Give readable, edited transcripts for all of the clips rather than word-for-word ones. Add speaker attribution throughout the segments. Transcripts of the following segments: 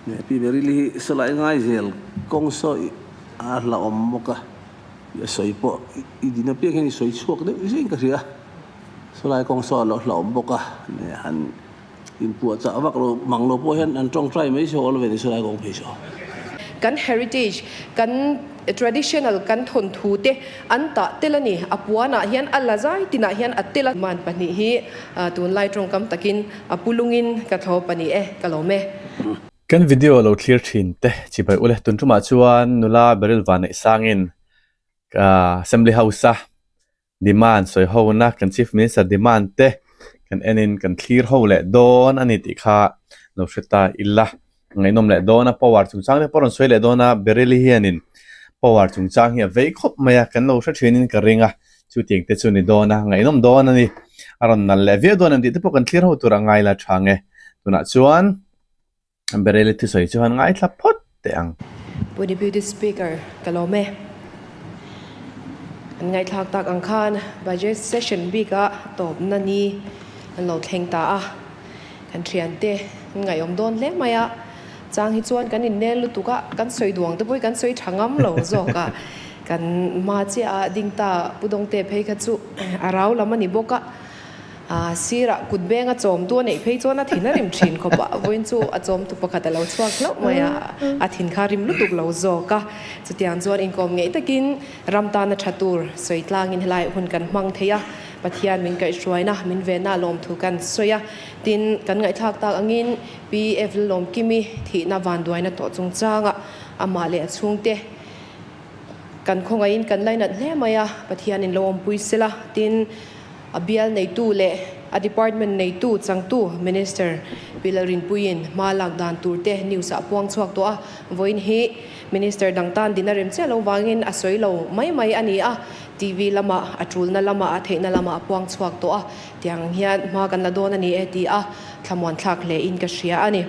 Speaker 1: Pi Beryl hi sawlai ngai zel kawng saw a hlauhawm bawk a, i a sawi pawh i din apiang hian i sawi chhuak deuh zing ka hria. Sawlai kawng saw a lo hlauhawm bawk a, han inpuahchah vak lo mang lo pawh hian an tawngtai mai saw awl ve ni sawlai kawng phei saw.
Speaker 2: Kan heritage, kan traditional kan thawnthu te an tah tel a ni. A puanah hian a la zai tinah hian a tel a. Man pahnih hi tunlai tawngkam takin a pulungin ka thlawp a ni e, ka lawm e.
Speaker 3: Kan video lo thlir thin te chibai ule tun tumah chuan nula Beryl Vanneih sangin Assembly House a demand sawi ho na kan Chief Minister demand te kan enin kan thlir ho leh dawn a ni tih kha lo hre ta ila. Ngaihnawm leh dawn a power chungchang te pawh a rawn sawi leh dawn a Beryl-i hianin power chungchang hi a vei khawp mai a kan lo hre thinin ka ring a chutiang te chu ni dawn a ngaihnawm dawn a ni a rawn nal leh viau dawn em tih te pawh kan thlir ho tur a ngai la tha nge tunah chuan Beryl-i thusawi chu han ngaithla phawt teh ang.
Speaker 2: Pu Deputy Speaker ka lawm e. An ngaihthlak tak ang khan Budget Session bika tawpna ni an lo thleng ta a. Kan thiante an ngaihawm dawn hle mai a, chang hi chuan kan innel lutuk a, kan sawi duang te pawh hi kan sawi tha ngam lo zawk a, kan hma chiah a ding ta Pu Dawngte phei kha chu a rau lam a ni bawk a, aa sirah kut beng a chawmtu a neih phei chuan a thin a rim thin khawp a, vawiin chu a chawmtu pakhat a lo chhuak hlauh mai a, a thin kha rim lutuk lo zawk a, chutiang chuan inkawm ngeih takin ram tana tha tur sawi tlangin helai hun kan hmang thei a. Pathian min kaihhruaina, min venna lawmthu kan sawi a, tin, kan ngaihthlak tak angin Pi Evelyn Lawmkimi thihna vanduaina tawh chungchangah amah leh a chhungte kan khawngaihin kan lainat hle mai a, Pathianin lo awmpui sela, tin, a bial neitu leh a department neitu changtu Minister Pi Lalrinpuiin hma lak dan turte news ah a puang chhuak tawh a, vawiin hi Minister dang tan din a rem chiah lo vangin a sawi lo mai mai a ni a. TV lamah a tulna lamah a theihna lamah a puang chhuak tawh a, tiang hian hma kan la dawn a ni e ti a thlamuan thlak hle in ka hria a ni.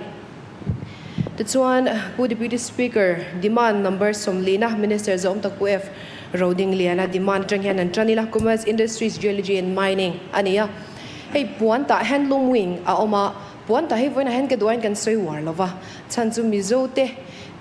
Speaker 2: Tichuan, Pu Deputy Speaker, demand number 40 na Minister Zawm Tak Pu F. Rodingliana demand atang hian an tan ila, Commerce, Industries, Geology and Mining a ni a. Hei puan tah handloom wing a awm a, puan tah hi vawiinah hian ka duh aiin kan sawi uar lo va, chhan chu Mizo te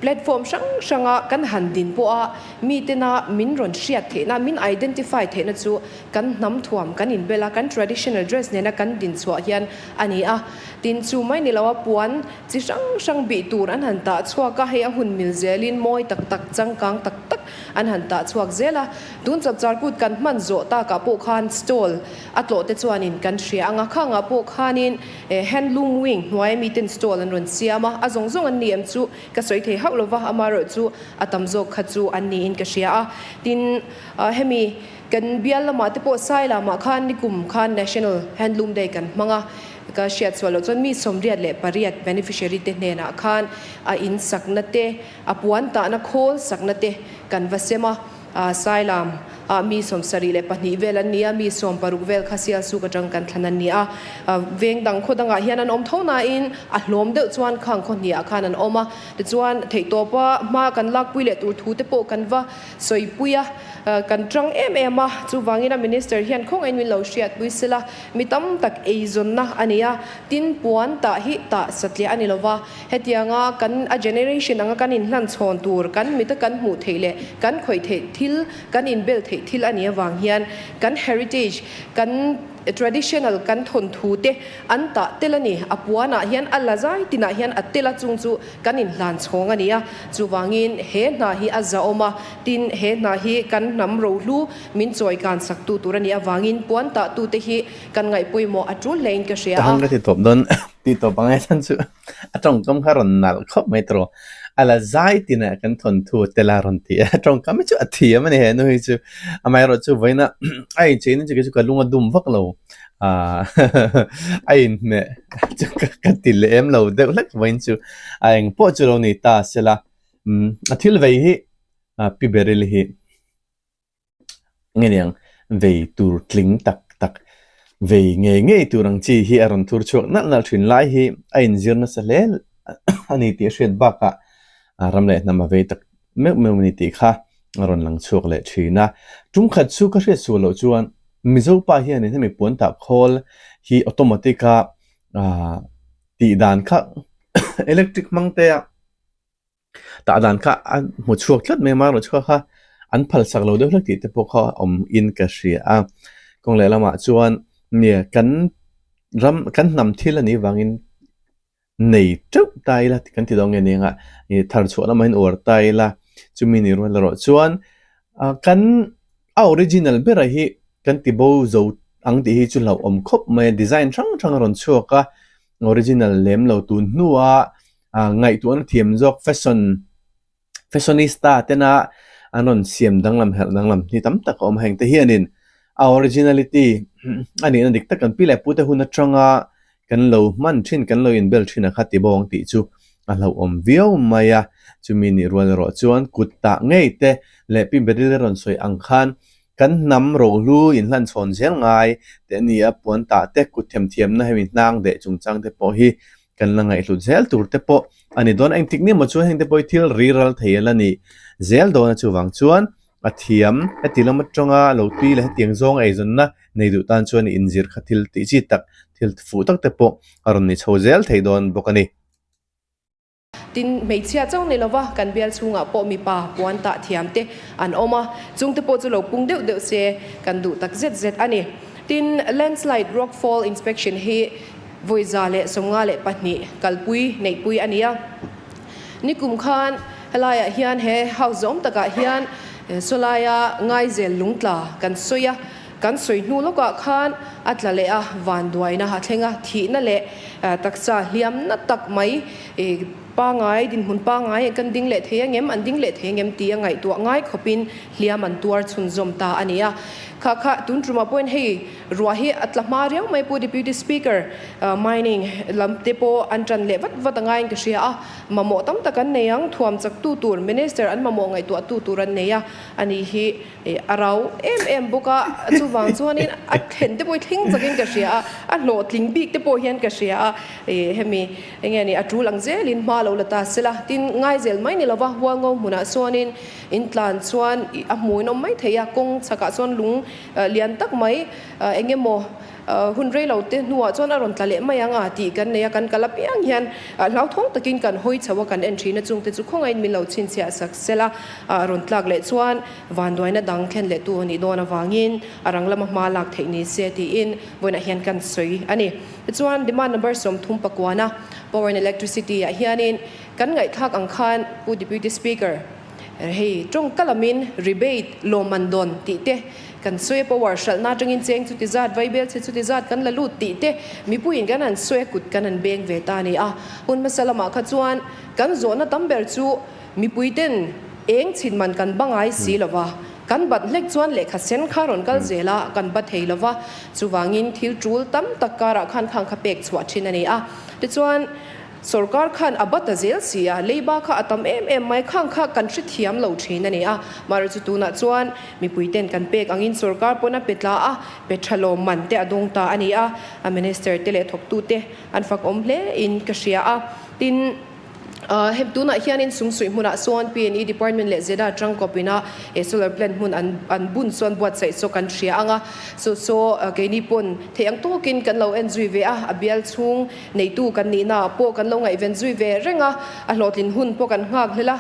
Speaker 2: Platform hrang hranga kan han din pawha mitena min rawn hriat theihna, min identify theihna chu kan hnam thuam kan inbel a, kan traditional dress nena kan din chhuah hian a ni a. Tin, chu mai ni loa puan chi hrang hrang bih tur an han tah chhuak a, hei a hun mil zelin mawi tak tak, changkang tak tak an han tah chhuak zel a. Tun chapchar kut kan hman zawh takah pawh khan stall a tlawh te chuanin kan hria ang a, khangah pawh khanin Handloom wing hnuaia miten stall an rawn siam a, a zawng zawng an ni em chu ka sawi thei hauh lova, amaherawhchu a tam zawk kha chu an niin ka hria a. Tin, hemi kan bial lamah te pawh Sai lamah khan nikum khan National Handloom Day kan hmang a, ka hriat chhuah loh chuan mi 88 beneficiary te hnenah khan a in sakna te, a puan tahna khawl sakna te kan va sem a. Sailam ah mi 72 vel an ni a, mi 60 vel kha Sialsuk atang kan thlan an ni a. Veng dang khaw dangah hian an awm tho nain a hlawm deuh chuan khang khaw hniah khan an awm a. Tichuan theihtawpa hma kan lakpui leh tur thu te pawh kan va sawipui a, kan tang em em a. Chuvangin a Minister hian khawngaih min lo hriatpui sela, mi tam tak eizawnna a ni a, tin puan tah hi tah satliah a ni lova. Hetianga kan a generation anga kan inhlan chhawn tur, kan mita kan hmuh theih leh kan khawih theih thil, kan inbel theih thil a nih avang hian kan heritage, kan traditional, kan thawnthu te an tah tel a ni. A puanah hian a la zai tinah hian a tel a chung chu kan inhlan chhawng a ni a. Chuvangin he hna hi a zahawm a, tin he hna hi kan hnam rohlu min chawi kan saktu tur a nih avangin puan tahtute hi kan ngaihpawimawh a tul hlein ka hria a.
Speaker 3: Tahan ka ti tawp dawn ti tawp ang e chhan chu a tawngkam kha rawn nalh khawp mai tawh a la zai tinah kan thawnthu tel a rawn ti a tawngkam hi chu a thiam a ni he nu hi chu amaherawh chu vawiina a incheina chu kei chu ka lung a dum vak lo ah a inhmeh chu ka ti lem lo deuh hlek vawiin chu a eng pawh chu lo ni ta sela umm a thil vei hi pi Beryl hi. Nge niang, vei tur tling tak tak, vei ngei ngei tur ang chi hi a rawn thur chhuak nalh nalh thin lai hi a inzir nasa hle a ni tih a hriat bakah ram leh hnam a vei tak meuh meuh a ni tih kha a rawn lang chhuak leh thin a. Tum khat chu ka hriat sual loh chuan Mizo pa hianin hemi puan tah khawl hi automatic a tih dan kha electric hmang te a. Tah dan kha a hmu chhuak tlat mai a, amaherawhchu kha kha an phal sak lo deuh hlek tih te pawh kha a awm in ka hria a. Kawng leh lamah chuan nia kan ram kan hnam thil a nih vangin nei teuh ta ila kan ti dawn nge nia anga ih thar chhuah lamah hian uar ta ila chumi ni rual erawh chuan ah kan a original berah hi kan ti bo zo ang tih hi chu hlauhawm khawp mai a design hrang hrang a rawn chhuak a original lem lo tun hnua ah ngaihtuahna thiam zawk fashion fashionista tena an rawn siam danglam herh danglam hi tam tak a awm a heng te hianin a originality a nihna dik tak kan pi leh pute hun atanga kan lo hman thin kan lo inbel thin a kha ti bawng tih chu a hlauhawm viau mai a chumi nih rual erawh chuan kut tah ngei te leh pi Beryl a rawn sawi ang khan kan hnam rohlu inhlanchhawn zel ngai te a ni a puan tah te kut themthiamna hemi hnang deh chungchang te pawh hi Kan la ngaihhlut zel tur te pawh a ni dawn. Engtik ni maw chuan heng te pawh hi thil riral thei a la ni zel dawn a chuvang chuan a thiam heti lam atanga lo tui leh hetiang zawng eizawnna nei duh tan chuan inzir kha thil tih chi tak thil fuh tak te pawh a rawn ni chho zel thei dawn bawk a ni.
Speaker 2: Tin, hmeichhia chauh ni lova kan bial chhungah pawh mipa puan tah thiam te an awm a, chungte pawh chu lo pung deuh deuh se kan duh tak zet zet a ni. Tin, landslide rockfall inspection hi Vawi 152 kalpui neihpui a ni a. Nikum khan helaiah hian he house zawm takah hian sawlaia Ngaizel lungtla kan sawi a, kan sawi hnu lawkah khan a tla leh a, vanduaina a thleng a, thihna leh taksa hliamna tak mai pangai, dinhmun pangai kan ding leh thei angem, an ding leh thei angem tih a ngaihtuah ngai khawpin hliam an tuar chhunzawm ta a ni a. Kha kha tun tumah pawhin hei Ruah hi a tla hma riau mai Pu Deputy Speaker, mining lam te pawh an tan leh vat vat a ngaiin ka hria a, mamawh tam tak an nei ang, thuam chak tu tur Minister an mamawh ngaihtuah tu tur an nei a, ani hi a rau em em bawk a, chuvang chuanin a thlen te pawh hi thleng chakin ka hria a, a hlawhtling bik te pawh hian ka hria a, hemi enge ni a tul ang zelin hma lo la ta sela, tin ngaizel mai ni lova Hualngo hmunah chuanin in tlan chuan a hmuin awm mai thei a, kawng chhakah chuan lung Lian tak mai eng emaw hun rei lo te hnuah chuan a rawn tla leh mai ang a tih kan nei a, kan kal apiang hian hlauthawng takin kan hawi chho a, kan en thin a, chungte chu khawngaihin min lo chhinchhiah sak sel a, a rawn tlak leh chuan vanduaina dang thlen leh tu a nih dawn avangin a rang lama hma lak theih ni se tiin vawiinah hian kan sawi a ni. Tichuan demand number 39 power and electricity ah hianin kan ngaihthlak ang khan Pu Deputy Speaker, Hei tawngka lamin rebate lawmman dawn tih te, kan sawi a power hralhna atangin cheng chuti zat, vaibel chhe chuti zat kan la lut tih te mipuiin kan han sawi a kut kan han beng ve ta a ni a. Hun hmasa lamah kha chuan kan zawhna tam ber chu mipui ten eng chhin man kan ba ngai si lo va, kan bat hlek chuan lehkha sen kha rawn kal zel a, kan ba thei lo va, chuvangin thil tul tam tak karah khan khang kha pek chhuah thin a ni a. Tichuan. Sorkar khan a bat a zel si a, leiba kha a tam em em mai, khang kha kan hrethiam lo thin a ni a. Mahre chu tunah chuan mipui ten kan pek angin sorkar pawn a pe tla a, pe tha lawm man te a dawng ta a ni a, a minister te leh thawktu te an fak awm hle in ka hria a. Tin, hei tunah hianin Sumsuih hmunah sawn PNE department leh ZEDA tangkawp ina solar plant hmun an an bun chuan buatsaih chu kan hria ang a, chu chu keini pawn theih ang tawkin kan lo en zui ve a, a bial chhung Neitu kan nihna ah pawh kan lo ngaihven zui ve reng a, a hlawhtlin hun pawh kan nghak hlel a,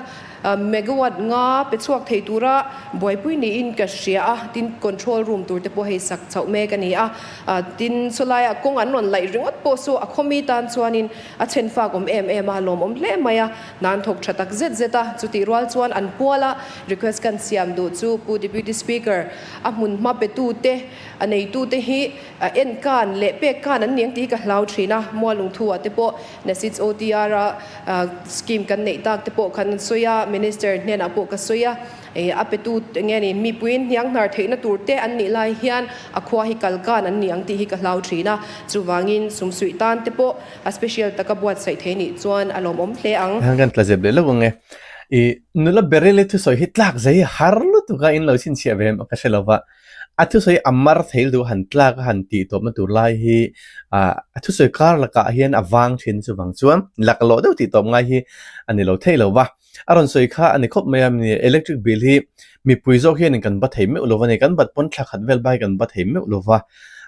Speaker 2: megawatt nga pe chhuak thei tura buaipui niin ka hria a, tin control room tur te pawh hei sak chhoh mek a ni a, tin sawlaiah kawng an rawn laih ringawt pawh chu a khawmi tan chuanin a chhen fak awm em em a, lawmawm hle mai a, hna an thawk tha tak zet zet a, chutih rual chuan an puala request kan siam duh chu Pu Deputy Speaker a hmun hma pe tu te a neitu te hi A en kan leh pek kan an ni ang tih hi ka hlau thin a, Mualungthu ah te pawh NASIDS OTR a scheme kan neih tak te pawh khan an sawi a, Minister hnenah pawh ka sawi a, a petu nge ni mipuiin hniang hnar theihna tur te an nih lai hian a khua hi kal kan an ni ang tih hi ka hlau thin a, chuvangin sumsuih tan te pawh a special taka buatsaih thei nih chuan a lawmawm hle ang.
Speaker 3: Heng kan tla zep leh lo ang e. I nula Beryl-i thusawi hi tlak zei har lutuk a in lo chhinchhiah ve em ka hre lo va. A thusawi a mar theil duh han tlak a han tih tawpna tur lai hi ah a thusawi kar lakah hian a vang thin chuvang chuan laklawh deuh tih tawp ngai hi a ni lo thei lo va. A rawn sawi kha a ni khawp mai a ni electric bill hi mipui zawk hianin kan ba thei meuh lo va ni kan bat pawn thla khat vel bai kan ba thei meuh lo va.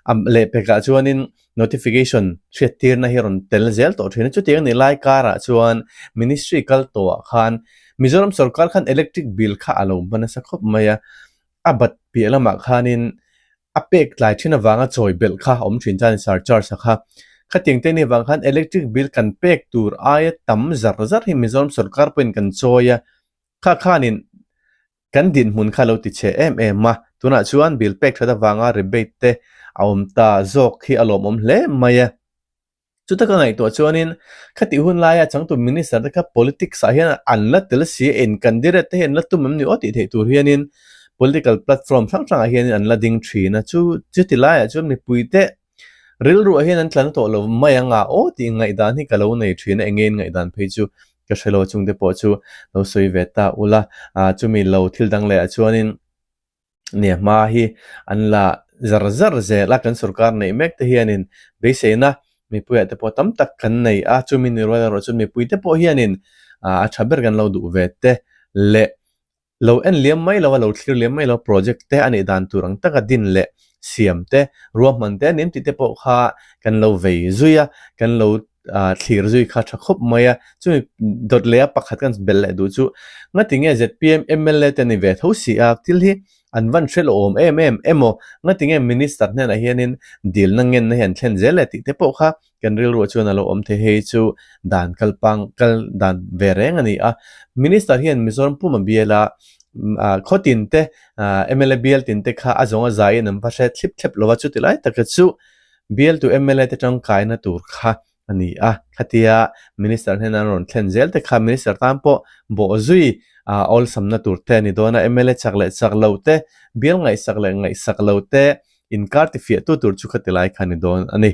Speaker 3: A lehpekah chuanin notification hriattirna hi a rawn tel zel tawh thin a. Chutiang a nih lai karah chuan ministry kal tawhah khan Mizoram sorkar khan electric bill kha a lo hma nasa khawp mai a. A bat piah lamah khanin a pek tlai thin avanga chawi belh kha a awm thin chuan surcharge a kha. Khatiang te ni avang khan electric bill kan pek tur aia tam zar zar hi Mizoram sorkar pawhin kan chawi a. Kha khanin kan dinhmun kha lo ti chhe em em a, tunah chuan bill pek that avanga rebate te a awm ta zawk hi a lawmawm hle mai a. Chuta ka ngaihtuah chuanin khatih hun laia changtu minister te kha politics ah hian an la tel si a, in candidate te hi an la tum em ni aw tih theih tur hianin political platform hrang hrangah hianin an la ding thin a, chu chuti laiah chuan mipui te rilruah hian an tla na tawh lo mai ang a aw tih ngaihdan hi ka lo nei thin a, enge in ngaihdan phei chu ka hre lo chungte pawh chu lo sawi ve ta ula, chumi lo thil dang leh ah chuanin. Nia hma hi an la zar zar zel a, kan sorkar neih mek te hianin beiseina mipuiah te pawh tam tak kan nei a, chumi ni rual erawh chuan mipui te pawh hianin a tha ber kan lo duh ve te leh lo en liam mai lo a, lo thlir liam mai lo project te a nih dan tur ang taka din leh siam te ruahman te a nim tih te pawh kha kan lo vei zui a, kan lo thlir zui kha tha khawp mai a, chumi dawt leh a pakhat kan belh leh duh chu ngatinge zpm mla te ni ve tho si a, thil hi an van hre lo awm em em emaw ngatinge minister hnenah hianin dilna ngenna hi an thlen zel e tih te pawh kha kan rilruah chuan a lo awm thei hei chu dan kalpang kal dan ve reng a ni a, minister hian Mizoram puma biala khawtin te mla bial tin te kha a zawng a zaiin an va hre thlip thlep lo a, chuti lai taka chu Bialtu mla te tangkaina tur kha a ni a, khatia Minister hnena an rawn thlen zel te kha Minister tan pawh bawhzui awlsamna tur te a ni dawn a, mla chak leh chak lo te, bial ngaihsak leh ngaihsak lo te inkar tifiahtu tur chu khati lai kha a ni dawn a ni.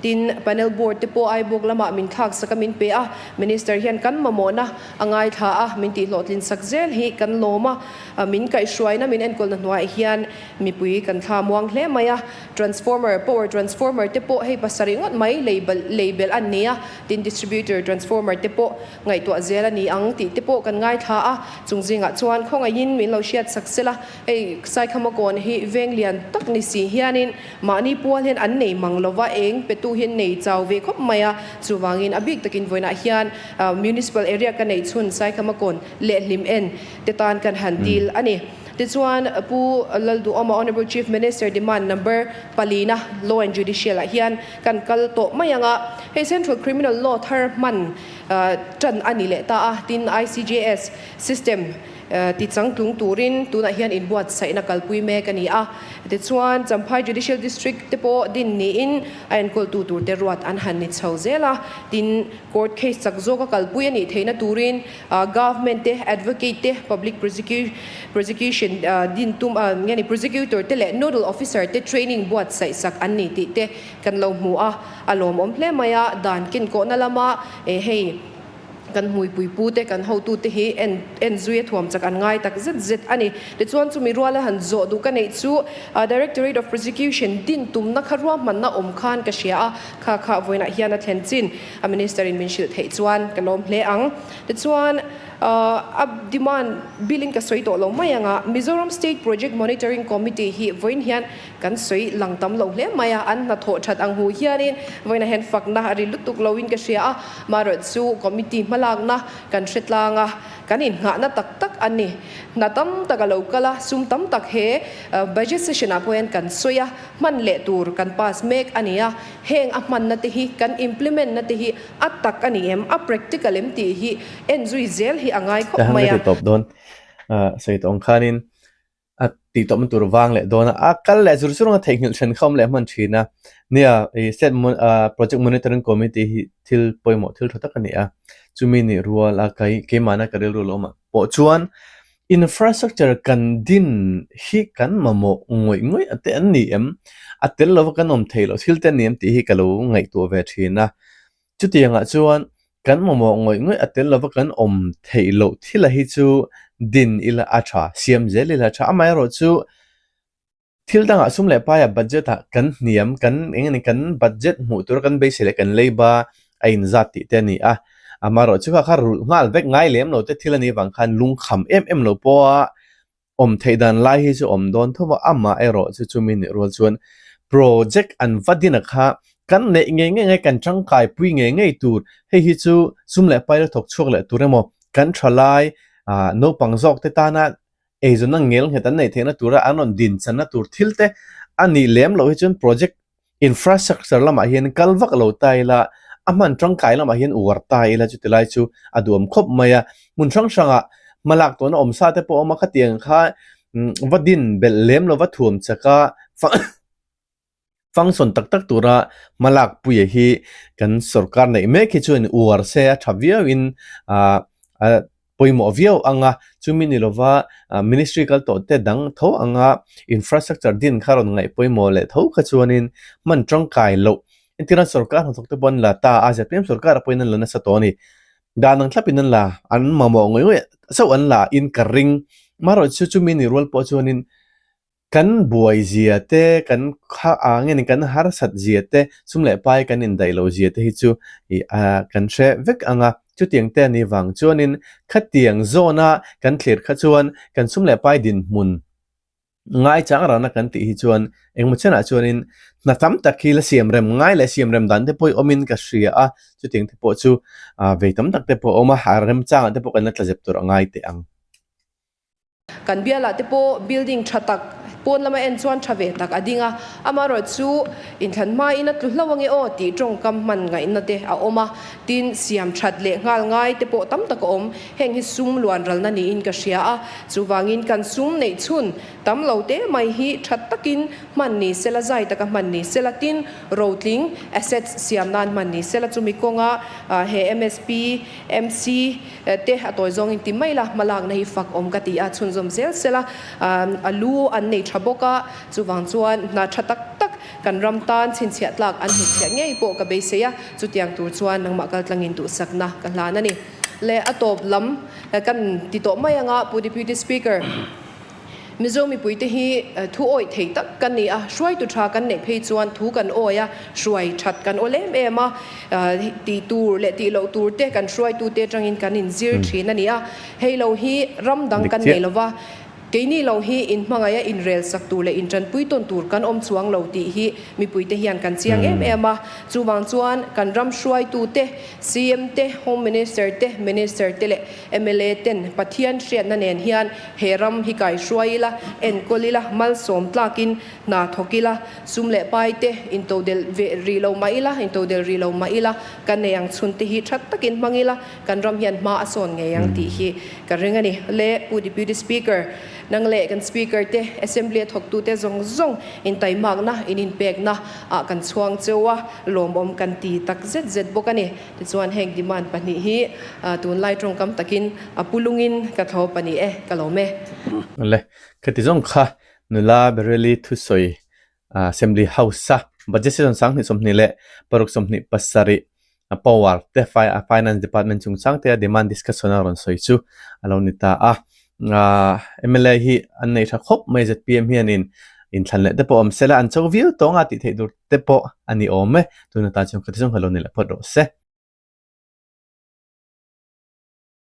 Speaker 2: Tin, panel board te pawh Aibawk lamah min thlak sak a min pe a, Minister hian kan mamawhna a ngaithla a, min tihhlawhtlin sak zel hi kan lawm a, min kaihhruaina min enkawlna hnuaiah hian Mipui kan thla muang hle mai a, transformer, power transformer te pawh hei pasarih ngawt mai lei lei belh an ni a, tin distributor transformer te pawh ngaihtuah zel a ni ang tih te pawh kan ngaithla a, chung zingah chuan khawngaihin min lo hriat sak sela, hei Saikhamakawn hi veng lian tak ni si hianin mahni pual hian an nei mang lova, eng petu hi an nei chau ve khawp mai a, chuvangin a bik takin vawiinah hian municipal area ka neih chhun Saikhamakawn leh hlim en te tan kan han dil a ni. Tichuan, Pu Lalduhawma Honourable Chief Minister demand number palina Law and Judicial ah hian kan kal tawh mai ang a, hei Central Criminal Law thar hman tan a ni leh ta a, tin ICJS system ti changtlung turin tunah hian inbuatsaihna kalpui mek a ni a. Tichuan, Champhai Judicial District te pawh din niin a enkawltu turte ruat an han ni chho zel a, tin court case chak zawka kalpui a nih theihna turin Government te, Advocate te, Public Prosecution din tum nge ni Prosecutor te leh Nodal Officer te training buatsaih sak an ni tih te kan lo hmu a, a lawmawm hle mai a, dan kenkawhna lama hei kan hmuipui pu te, kan hotu te hi en en zui a thuam chak an ngai tak zet zet a ni. Tichuan chumi ruala han zawh duh ka neih chu Directorate of Prosecution din tumna kha ruahmanna awm khan ka hria a, kha kha vawiinah hian a thlen chin. A minister in min hrilh theih chuan ka lawm hle ang. Tichuan a demand bill in ka sawi tawh lo mai ang a, Mizoram State Project Monitoring Committee hi vawiin hian kan sawi lang tam lo hle mai a, an hnathawh that ang hu hianin vawiinah hian fakna a ri lutuk lo in ka hria a, marawh chu committee hmalakna kan hre tlang a, kan innghahna tak tak a ni. Hna tam tak a lo kal a, sum tam tak he budget session ah pawh hian kan sawi a, hman leh tur kan pass mek a ni a. Heng a hmanna te hi kan implement na te hi a tak a ni em, a practical em tih hi en zui zel hi a ngai khawp
Speaker 3: Tahan
Speaker 2: mai
Speaker 3: ka
Speaker 2: a.
Speaker 3: ti tawp dawn. Sawi tawh ang khanin a tih tawpna tur vang leh dawn a, a kal leh zur zur anga theihnghilh then kha awm leh hman thin a. Nia, i State Project Monitoring Committee hi thil pawimawh thil tha tak a ni a. Chumi nih rual a kai keimahna ka rilru lo awm ah pawh chuan Infrastructure kan din hi kan mamawh ngawih ngawih a te an ni em? A tel lova kan awm theih loh thil te an ni em tih hi ka lo ngaihtuah ve thin a. Chutiangah chuan kan mamawh ngawih ngawih a tel lova kan awm theih loh thila hi chu din ila a tha, siam zel ila a tha. Amaherawhchu Thil dangah sum leh paiah budget ah kan hniam, kan eng emaw kan budget hmuh tura kan beisei leh kan leiba a inzat tih te a ni a. Amaherawhchu kha kha rulh nghal vek ngai lem lo te thil a nih avang khan lungkham em em lo pawha awm theih dan lai hi chu awm dawn tho a, amah erawh chu chumi nih rual chuan project an va din a kha kan neih ngei ngei ngai kan tangkai pui ngei ngei tur hei hi chu sum leh pai la thawk chhuak leh tur emaw kan tha lai ah naupang zawk te tana eizawnna ngel nghet an neih theihna tura an rawn din channa tur thil te a nih lem loh hi chuan project Infrastructure lamah hian kal vak lo ta ila, a hman tangkai lamah hian uar ta ila chuti lai chu a duam khawp mai a. Hmun hrang hrangah hmalak tawhna awm sa te pawh a awm a, khatiang kha va din belh lem lova thuam chak a, function tak tak tura hmalak puia hi kan sorkar neih mek hi chuan uar se a tha viauin ah pawimawh viau ang a, chumi ni lova ministry kal tawh te dang tho anga infrastructure din kha rawn ngaih pawimawh leh tho kha chuanin hman tangkai loh entirna sorkar hnathawk te pawh an la ta a, zpm sorkar ah pawhin an la nasa tawh a ni. Dan ang thlapin an la, an mamawh ngawih ngawih chauh an la in ka ring. Amaherawhchu chumi ni rual pawh chuanin Kan buai zia te, kan kha ah nge ni kan harsat zia te, sum leh pai kan indaih loh zia te hi chu ih ah kan hre vek ang a. Chutiang te a nih vang chuanin khatiang zawna kan thlir kha chuan kan sum leh pai dinhmun ngaichang rana kan tih hi chuan engmaw chenah chuanin hna tam tak hi la siam rem ngai leh siam rem dan te pawh hi awmin ka hria a. Chutiang te pawh chu ah vei tam tak te pawh a awm a, a remchangah te pawh kan la tla zep tur a ngai teh ang.
Speaker 2: Kan bialah te pawh building tha tak pawn lama en chuan tha ve tak a ding a, amaherawh chu inthlan hmain a tlu hlauh ange aw tih tawngkam hman ngaihna te a awm a, tin siam that leh nghal ngai te pawh tam tak a awm, heng hi sum luan ralna niin ka hria a, chuvangin kan sum neih chhun tam lo te mai hi tha takin hman ni sela zai taka hman ni sela tin rotling assets siam nan hman ni sela chumi kawnga he MSP, MC, Te a tawi zawng in ti mai la, hmalakna hi fak awm ka ti a, chhunzawm zel sela a lu an nei tha bawk a, chuvang chuan hna tha tak tak kan ram tan chhinchhiah tlak an hnutchhiah ngei pawh ka beisei a, chutiang tur chuan nangmah kaltlangin duhsakna ka hlan a ni. Le a tawp lam kan ti tawh mai anga Pu Deputy Speaker. Mizo mipuite hi thu awih thei tak kan ni a, hruaitu tha kan neih phei chuan thu kan awi a, hruai that kan awl em em a, tih tur leh tih loh tur te kan hruaitute atangin kan inzir thin a ni a, hei lo hi ram dang kan nei lova, keini lo hi inhmangaih a inrel sak tur leh intanpui tawn tur kan awm chuang lo tih hi mipuite hian kan chiang em em a, chuvang chuan kan ram hruaitute, CM te, Home Minister te, Minister te leh mla ten Pathian hriatna nen hian He ram hi kai hruai ila, enkawl ila, malsawm tlakin hna thawk ila, sum leh pai te intodelh ve rih lo mah ila, intodelh rih lo mah ila, kan nei ang chhun te hi that takin hmang ila, kan ram hian hma a sawn ngei ang tih hi ka ring a ni. Le Pu Deputy Speaker, nang leh kan Speaker te, Assembly a thawktute zawng zawng intaimakna, in inpekna ah kan chhuang cheu a, lawmawm kan ti tak zet zet bawk a ni. Tichuan heng demand pahnih hi tunlai tawngkam takin a pu lungin ka thlawp a ni e, ka lawm e.
Speaker 3: Le, khati zawng kha nula Bareilly thusawi Assembly House-a Budget Session 2026 27 Power te Finance Department chungchang te a demand discussion a rawn sawi chu a lo ni ta a. Mla hi an nei tha khawp mai zpm hianin inthlan leh te pawh awm sela an cho viau tawng a tih theih tur te pawh a ni awm e. Tuna tan chuan khati zawng kha lo ni leh phawt rawh se.